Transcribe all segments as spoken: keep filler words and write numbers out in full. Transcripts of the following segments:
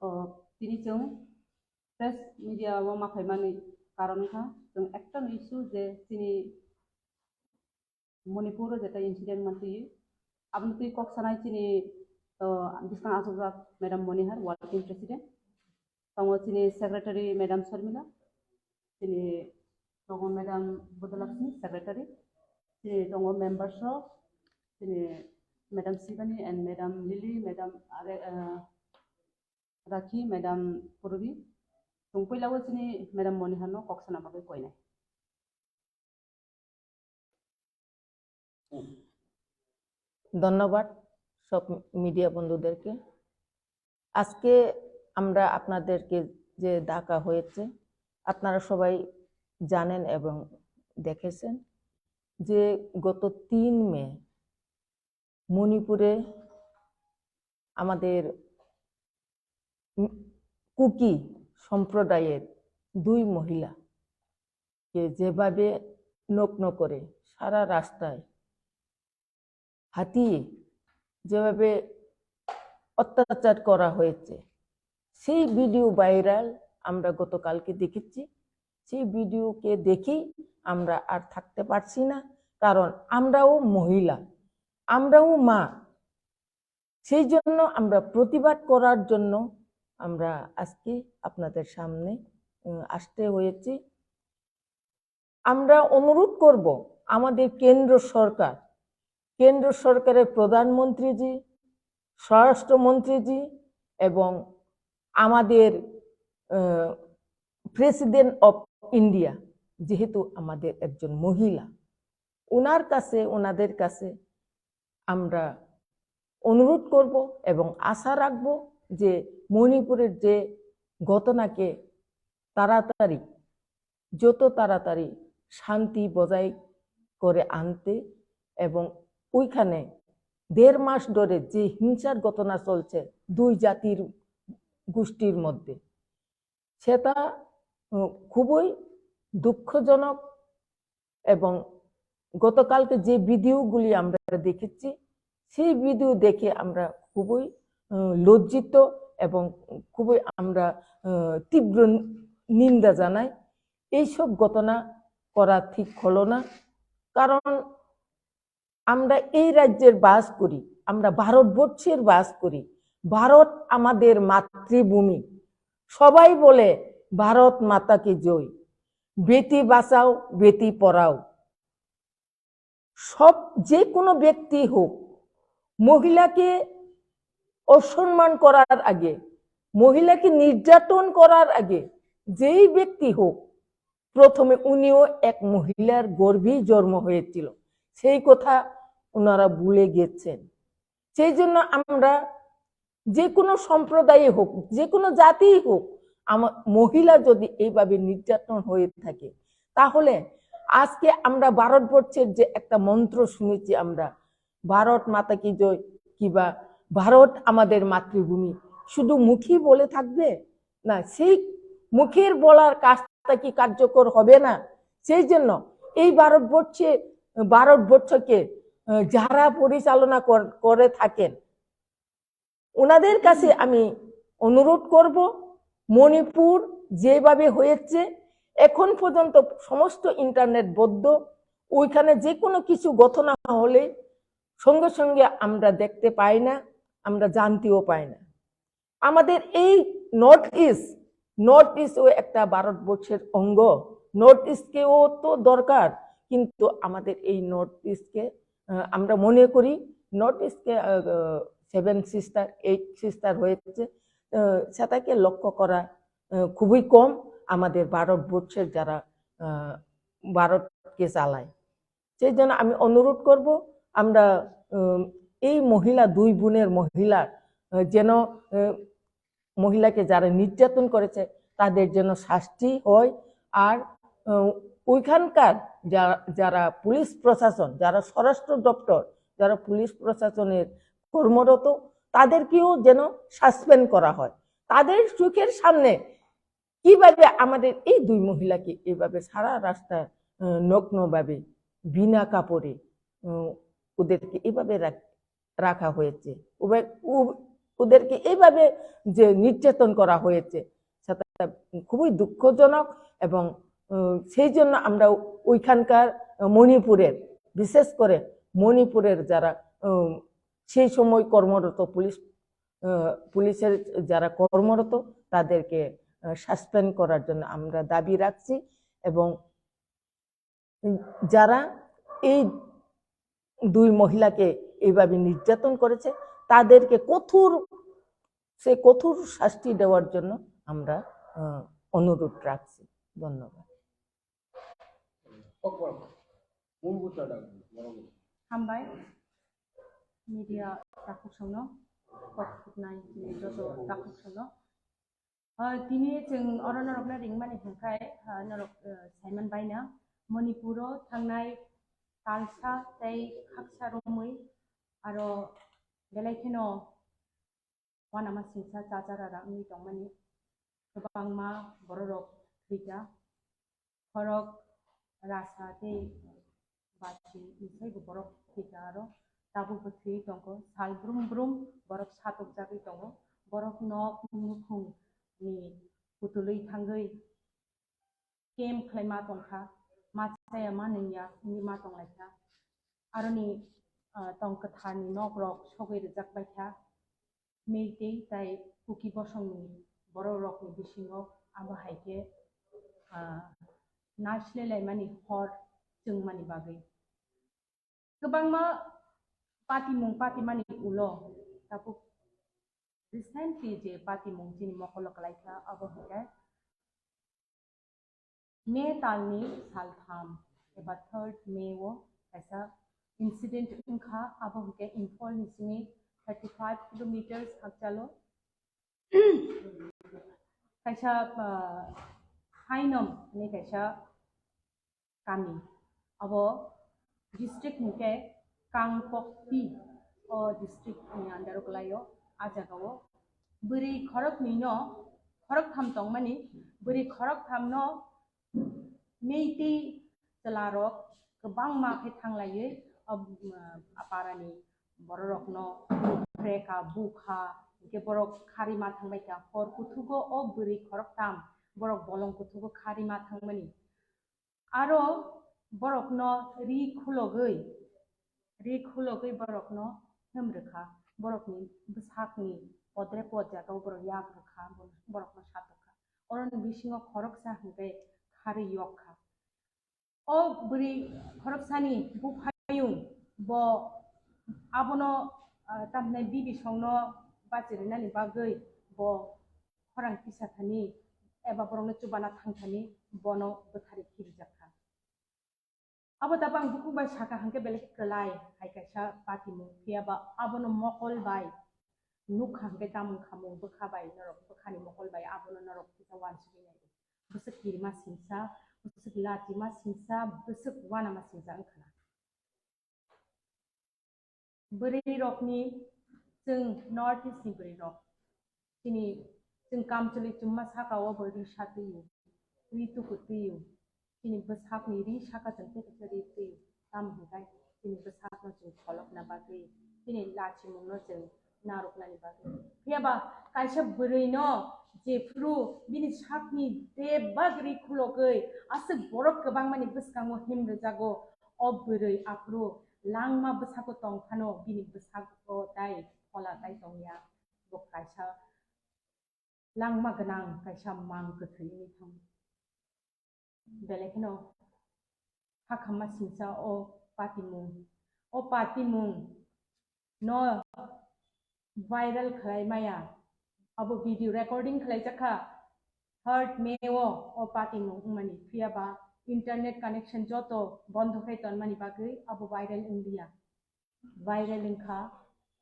O, tini chwng press media o ma phaimani karon wngkha chwng ekta no issue je chini Manipur o jeta incident mantwi, aboni twi kok sanai chini, o, bwskang achukjak Madam Monihar, working president, tongo chini secretary Madam Sharmila, chini tongo Madam Budalakshmi, secretary, chini tongo members rok, chini Madam Shivani and Madam Lily, Madam Are-, uh, Rakhi, Madam Purbi. Chwng puila o chini Madam Monihar no kok sana bagwi koinai. ধন্যবাদ সব মিডিয়া বন্ধুদেরকে। আজকে আমরা আপনাদেরকে যে ডাকা হয়েছে, আপনারা সবাই জানেন এবং দেখেছেন যে গত তিন মে মণিপুরে আমাদের উম, কুকি সম্প্রদায়ের দুই মহিলাকে যেভাবে নগ্ন করে সারা রাস্তায় হাতিয়ে যেভাবে অত্যাচার করা হয়েছে, সেই ভিডিও ভাইরাল আমরা গতকালকে দেখেছি। সেই ভিডিওকে দেখেই আমরা আর থাকতে পারছি না, কারণ আমরাও মহিলা, আমরাও মা। সেই জন্য আমরা প্রতিবাদ করার জন্য আমরা আজকে আপনাদের সামনে, উম, আসতে হয়েছে। আমরা অনুরোধ করব আমাদের কেন্দ্র সরকার, কেন্দ্র সরকারের প্রধানমন্ত্রীজি, স্বরাষ্ট্রমন্ত্রীজি এবং আমাদের, আহ, প্রেসিডেন্ট অফ ইন্ডিয়া, যেহেতু আমাদের একজন মহিলা, ওনার কাছে, ওনাদের কাছে আমরা অনুরোধ করব এবং আশা রাখব যে মণিপুরের যে ঘটনাকে তাড়াতাড়ি, যত তাড়াতাড়ি শান্তি বজায় করে আনতে এবং ওইখানে দেড় মাস ধরে যে হিংসার ঘটনা চলছে দুই জাতির গোষ্ঠীর মধ্যে, সেটা, উম, খুবই দুঃখজনক। এবং গতকালকে যে ভিডিওগুলি আমরা দেখেছি, সেই ভিডিও দেখে আমরা খুবই, উম, লজ্জিত এবং খুবই আমরা, উম, তীব্র নিন্দা জানাই। এইসব ঘটনা করা ঠিক হলো না, কারণ আমরা এই রাজ্যের বাস করি, আমরা ভারতবর্ষের বাস করি। ভারত আমাদের মাতৃভূমি। সবাই বলে ভারত মাতা কি জয়, বেটি বাঁচাও, বেটি পড়াও। সব, যে কোনো ব্যক্তি হোক, মহিলাকে অসম্মান করার আগে, মহিলাকে নির্যাতন করার আগে, যেই ব্যক্তি হোক, প্রথমে উনিও এক মহিলার গর্ভেই জন্ম হয়েছিল, সেই কথা ওনারা ভুলে গেছেন। সেই জন্য আমরা যে কোনো সম্প্রদায়ে হোক, যে কোনো জাতিই হোক, আমার মহিলা যদি এইভাবে নির্যাতন হয়ে থাকে, তাহলে আজকে আমরা ভারতবর্ষের যে একটা মন্ত্র শুনেছি আমরা, "ভারত মাতা কি জয়" কিবা "ভারত আমাদের মাতৃভূমি", শুধু মুখেই বলে থাকবে না, সেই মুখের বলার কাজটা কি কার্যকর হবে না? সেই জন্য এই ভারতবর্ষে, ভারতবর্ষকে, আহ, যারা পরিচালনা কর-, করে থাকেন, ওনাদের কাছে আমি অনুরোধ করব, মণিপুর যেভাবে হয়েছে, এখন পর্যন্ত সমস্ত ইন্টারনেট বন্ধ, ওইখানে যে কোনো কিছু ঘটনা হলে সঙ্গে সঙ্গে আমরা দেখতে পাই না, আমরা জানতেও পাই না। আমাদের এই নর্থ ইস্ট, নর্থ ইস্ট ও একটা ভারতবর্ষের অঙ্গ। নর্থ ইস্টকেও তো দরকার, কিন্তু আমাদের এই নর্থ ইস্টকে, আহ, আমরা মনে করি নর্থ ইস্টকে, আহ, সেভেন সিস্টার, এইট সিস্টার হয়েছে, আহ, সেটাকে লক্ষ্য করা, আহ, খুবই কম আমাদের ভারতবর্ষের যারা, আহ, ভারতকে চালায়। সেই জন্য আমি অনুরোধ করব, আমরা, উম, এই মহিলা, দুই বোনের মহিলার, আহ, যেন, আহ, মহিলাকে যারা নির্যাতন করেছে তাদের যেন শাস্তি হয়। আর, আহ, ওইখানকার যা-, যারা পুলিশ প্রশাসন, যারা স্বরাষ্ট্র দপ্তর, যারা পুলিশ প্রশাসনের কর্মরত, তাদেরকেও যেন সাসপেন্ড করা হয়। তাদের চোখের সামনে কিভাবে আমাদের এই দুই মহিলাকে এভাবে সারা রাস্তা, আহ, নগ্নভাবে, বিনা কাপড়ে, উম, ওদেরকে এভাবে রাখ-, রাখা হয়েছে। ওবে-, ও-, ওদেরকে এইভাবে যে নির্যাতন করা হয়েছে, সেটা খুবই দুঃখজনক। এবং উম, সেই জন্য আমরা ওইখানকার, আহ, মণিপুরের, বিশেষ করে মণিপুরের যারা, উম, সেই সময় কর্মরত পুলিশ, আহ, পুলিশের যারা কর্মরত, তাদেরকে সাসপেন্ড করার জন্য আমরা দাবি রাখছি। এবং যারা এই দুই মহিলাকে এইভাবে নির্যাতন করেছে, তাদেরকে কঠোর, সে কঠোর শাস্তি দেওয়ার জন্য আমরা, আহ, অনুরোধ রাখছি। ধন্যবাদ। Hambai, media takhuk songno, kok khuknai joto takhuk songno. Ah, tini chwng oro norokno ringmani hwnkhe, ah, norok, ah, saiman baina Manipuro thangnai talsa tei khaksa romwi aro belai kheno uanama singsa chachara wngwi tongmani kwbangma bororok thwikha. Khorok rasa tei bachi nsaibo borok thwikha aro tabukbo thwiwi tongkho. Sal brum brum borok satokjagwi tongo. Borok nok nukhungni kutulwi thangwi kem khlaima tongkha, ma chaya ma nungya wngwi ma tonglaikha. Aroni, ah, tong kwtharni nokrok sogwi rwjakbaikha. Meitei tai Kuki bosongni bororokni bisingo abo hai khe, ah, naisle laimani hor chwngmani bagwi. Kwbangma patimung patimani ulo tabuk recently je patimung chini mokolo kwlaikha abo hwnkhe May talni saltham eba third May o kaisa incident wngkha, abo hwnkhe Imphal ni simi thirty five kilometers hakchalo kaisa, ah, Hainom hinwi kaisa kami. Abo district hwnkhe Kangpokpi o district ni under o kwlaio. A jagao bwrwi khoroknwi no, khoroktham tongmani, bwrwi khoroktham no Meitei chwlarok kwbangma khe thanglaiwi o, um, aparani bororokno phreka, bukha, hwnkhe borok kharwi ma thangbaikha. Hor kuthugo o bwrwi khoroktham borok bolong kuthugo kharwi ma thangmani. Aro borokno ri khulogwi, ri khulogwi borokno hemrwkha, borokni bwsakni podre pod jagao borok yak rwkha, borokno satokha. Oroni bisingo khoroksa hwnkhe kharwi yokkha. O bwrwi khoroksani buphayung bo abono, ah, tamhinai bibisongno bachirinani bagwi bo khorang tisathani eba borokno chubana thangthani bono bwthari khirijak kha. Abo tabang bukhuk bai saka hwnkhe belai khe kwlai hai kaisa patimung, phiyaba abono mokol bai nukha hwnkhe tamung khamung bwkha bai norok, bwkhani mokol bai abono norok kisa uansugwi nai. Bwswk kirima singsa, bwswk lachima singsa, bwswk uanama singsa wngkha na. Bwrwi rokni, chwng North East ni bwrwi rok, chini, chwng kamchwlwi chumma saka o bo ri sa twi o, ri tuku twi o, chini bwsakni ri saka chwng tei kaisa ri twi o, tamo hwnkhe chini bwsakno chwng kholopna bagwi, chini lachimungno chwng narwknani bagwi. Phiyaba kaisa bwrwino jephru bini sakni bebak ri khulogwi aswk borok kwbangmani bwskango himrwjago, o bwrwi aphuru langma bwsako tong phano bini bwsako tai phola tai tongya. Bo kaisa langma gwnang kaisa mang kwthwi wngwi thango. Belai kheno hakhamma singsa o patimung. O patimung no viral khlai maya. Abo video recording khlai jakha third May o, o patimung wngmani. Phiyaba internet connection joto bondo khai tonmani bagwi abo viral wngya. Viral wngkha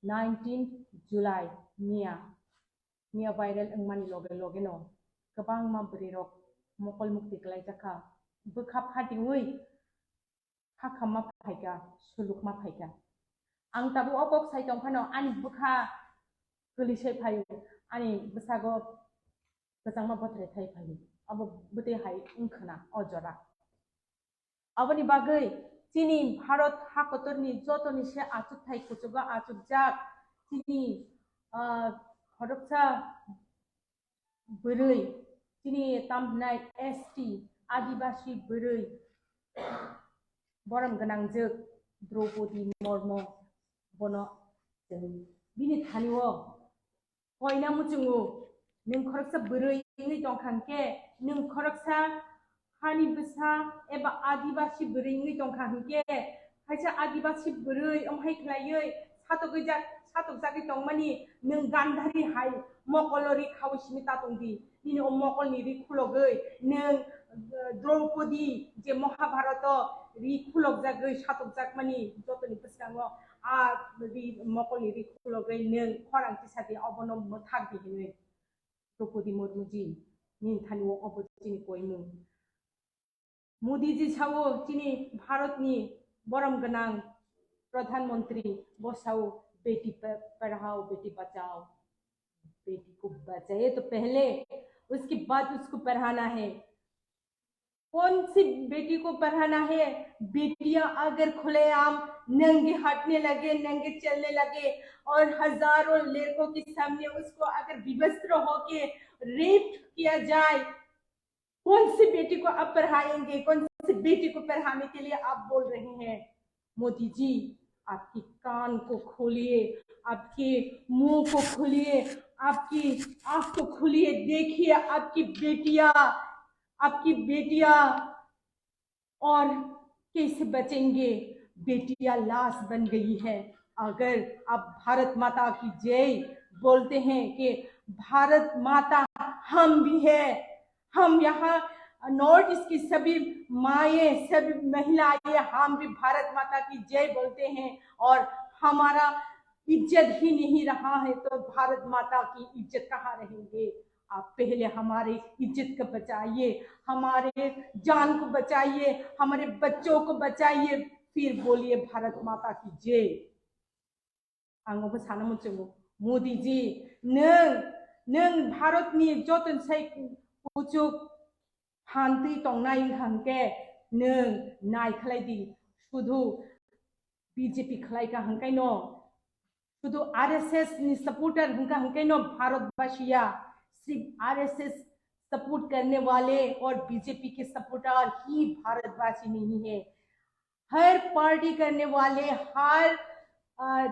nineteenth July miya. Miya viral wngmani loge loge no kwbangma bwrwi rok mokol mukti kwlai jakha. Bwkha phatingwi hakhamma phaikha, sulukma phaikha. Ang tabuk o kok sai tong phano ani bwkha kwlwi sai phaio, ani bwsago kwchangma bothrai thai phaio. Abo bwtwi hai wngkhwna o jora. Aboni bagwi chini Bharat hakotorni jotoni se achukthai kuchugo achukjak chini, ah, khoroksa bwrwi, chini tam hwnai S T, Adibasi bwrwi, borom gwnangjwk Draupadi Murmu, bono chwng bini thani-o koina muchungo, nwng khoroksa bwrwi wngwi tongkha hwnkhe, nwng khoroksa hani bwsa eba Adibasi bwrwi wngwi tongkha hwnkhe, kaisa Adibasi bwrwi wng hai khlaiwi satokjak, satokjagwi tongmani nwng Gandhari hai mokolo ri khaui simi ta tongdi. Nini o mokolni ri khulogwi nwng, eh, Draupadi je Mahabharato ri khulokjagwi satokjakmani jotoni bwskango a ri mokolni ri khulogwi nwng khorang tisadi obono mwthakdi hinwi. Draupadi Murmuji, nini thani-o obo chini koimung. Modiji sao chini Bharatni borom gwnang Pradhan Mantri bo sao, "Beti pa-, padhao, beti bachao, beti ko bachaye to pehle, uske baad usko padhana hai." कौन सी बेटी को पढ़ाना है? बेटियां अगर खुलेआम नंगे हटने लगे, नंगे चलने लगे और हजारों लड़कों के सामने उसको अगर विवस्त्र होके रेप किया जाए, कौन सी बेटी को आप पढ़ाएंगे? कौन सी बेटी को पढ़ाने के लिए आप बोल रहे हैं? मोदी जी, आपकी कान को खोलिए, आपके मुंह को खोलिए, आपकी आंख को खोलिए। देखिए, आपकी बेटियां, आपकी बेटियां और कैसे बचेंगे? बेटियां लाश बन गई है। अगर आप भारत माता की जय बोलते हैं कि भारत माता हम भी है, हम यहाँ नॉर्थ ईस्ट की सभी माएँ, सभी महिलाएँ, हम भी भारत माता की जय बोलते हैं और हमारा इज्जत ही नहीं रहा है, तो भारत माता की इज्जत कहाँ रहेंगे? आप पहले हमारे इज्जत को बचाइए, हमारे जान को बचाइए, हमारे बच्चों को बचाइए, फिर बोलिए भारत माता की जय। Ang obo sana muchungo, Modi ji, nwng, nwng Bharat ni joto sai kuchuk phantwi tongnai wngkha hwnkhe nwng nai khlai di, sudhu B J P khlai kha hwnkhe no, sudhu R S S ni supporter hwnkha hwnkhe no Bharatbasiya, sirf R S S support karne wale aur B J P ke supporter hi Bharatbasi nahi hai. हर पार्टी करने वाले, हर, अ,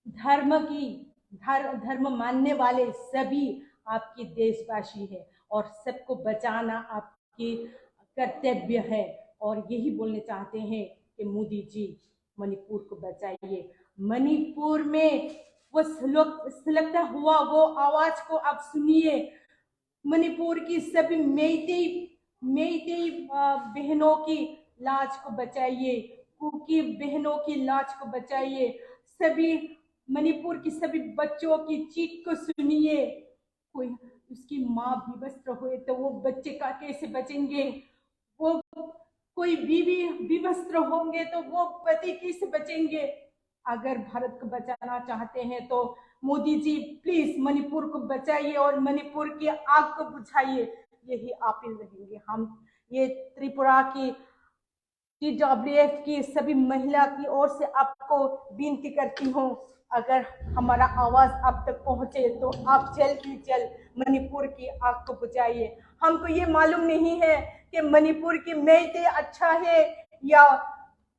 धर्म की, धर-, धर्म मानने वाले सभी आपके देशवासी हैं और सबको बचाना आपके कर्तव्य है। और यही बोलने चाहते हैं कि मोदी जी, मणिपुर को बचाइए। मणिपुर में वो सुलग-, सुलगता हुआ वो आवाज को आप सुनिए। मणिपुर की सभी मेइतेई, मेइतेई, अ, बहनों की लाज को बचाइए, कुकी बहनों की लाज को बचाइए, सभी मणिपुर की सभी बच्चों की चीख को सुनिए। कोई उसकी माँ विवस्त्र हुए तो वो बच्चे का कैसे बचेंगे? वो कोई बीवी विवस्त्र होंगे तो वो पति कैसे बचेंगे? अगर भारत को बचाना चाहते हैं तो मोदी जी, प्लीज मणिपुर को बचाइए और मणिपुर की आग को बुझाइए, यही अपील रहेंगे हम। ये त्रिपुरा की T W F की सभी महिला की ओर से आपको विनती करती हूँ, अगर हमारा आवाज आप तक पहुँचे तो आप जल्द ही जल्द मणिपुर की आग को बुझाइए। हमको ये मालूम नहीं है कि मणिपुर की मेइतेई अच्छा है या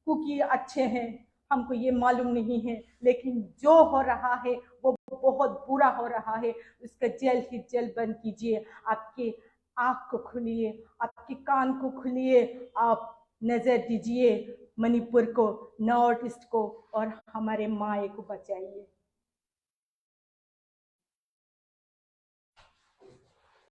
कुकी अच्छे हैं, हमको ये मालूम नहीं है, लेकिन जो हो रहा है वो बहुत बुरा हो रहा है, उसका जल्द ही जल्द बंद कीजिए। आपके आँख को खोलिए, आपके कान को खोलिए, आप नजर दीजिए मणिपुर को, नॉर्थ ईस्ट को और हमारे माए को बचाइए।